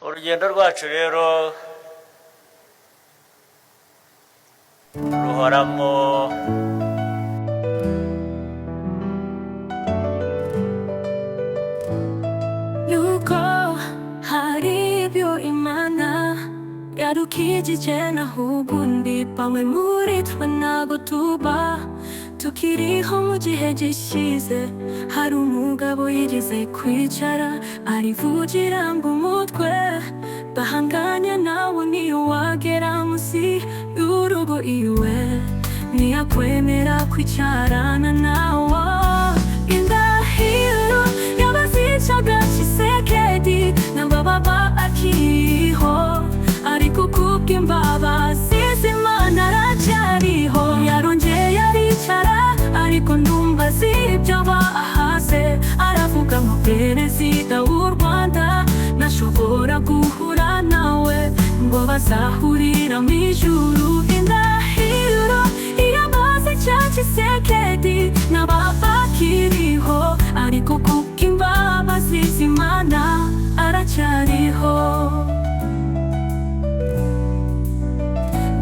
Urugendo rwacu rero ruhoramo Nuko hari ibyo Imana yadukijije, naho ubundi bamwe muri twe ntago tuba tukiriho. Mu gihe gishize hari umugabo yigeze kwicara arivugira ngo umutwe bahanganye nawe niyo wagera munsi y'urugo iwe ntiyakwemera kwicarana nawo. Indahiro y'abazicaga Tshisekedi nabo baba akiriho, ariko kubw'imbabazi z'Imana aracyariho. Yarongeye aricara, ariko ndumva azi ibyo bahaze. Aravuga ngo perezida w'u Rwanda ntashobora guhura nawe, ngo bazahurira mu ijuru. Indahiro y'abazica Tshisekedi n'abakiriho, ariko kubw'imbabazi z'Imana aracyariho.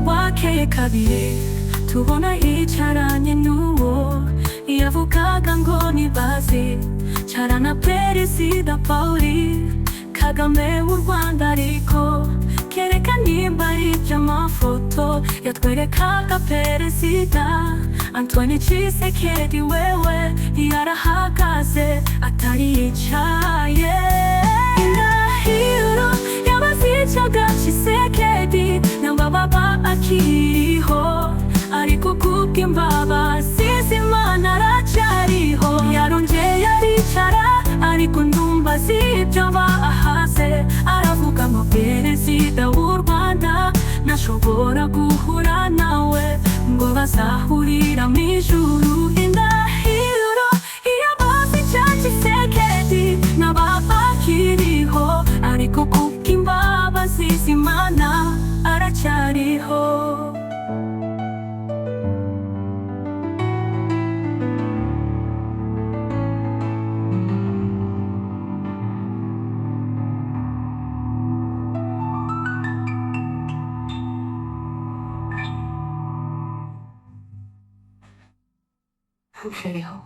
Bwakeye kabiri tubona yicaranye n'uwo yavugaga ngo ntibazi carana perezida Paul Kagame w'u Rwanda, ariko kereka nimba ari iby'amafoto yatwerekaga, perezida Antoine Tshisekedi wewe yarahagaze atari yicaye. Indahiro y'abazicaga Tshisekedi nabo baba akiriho, ariko kubw'imbabazi z'Imana aracyariho. Yarongeye aricara, ariko ndumva azi ibyo bahaze. Aravuga ngo perezida w'u Rwanda ntashobora guhura nawe, ngo bazahurira mu ijuru. Indahiro y'abazica Tshisekedi n'abakiriho, ariko kubw'imbabazi z'Imana aracyariho. Ntushiriho.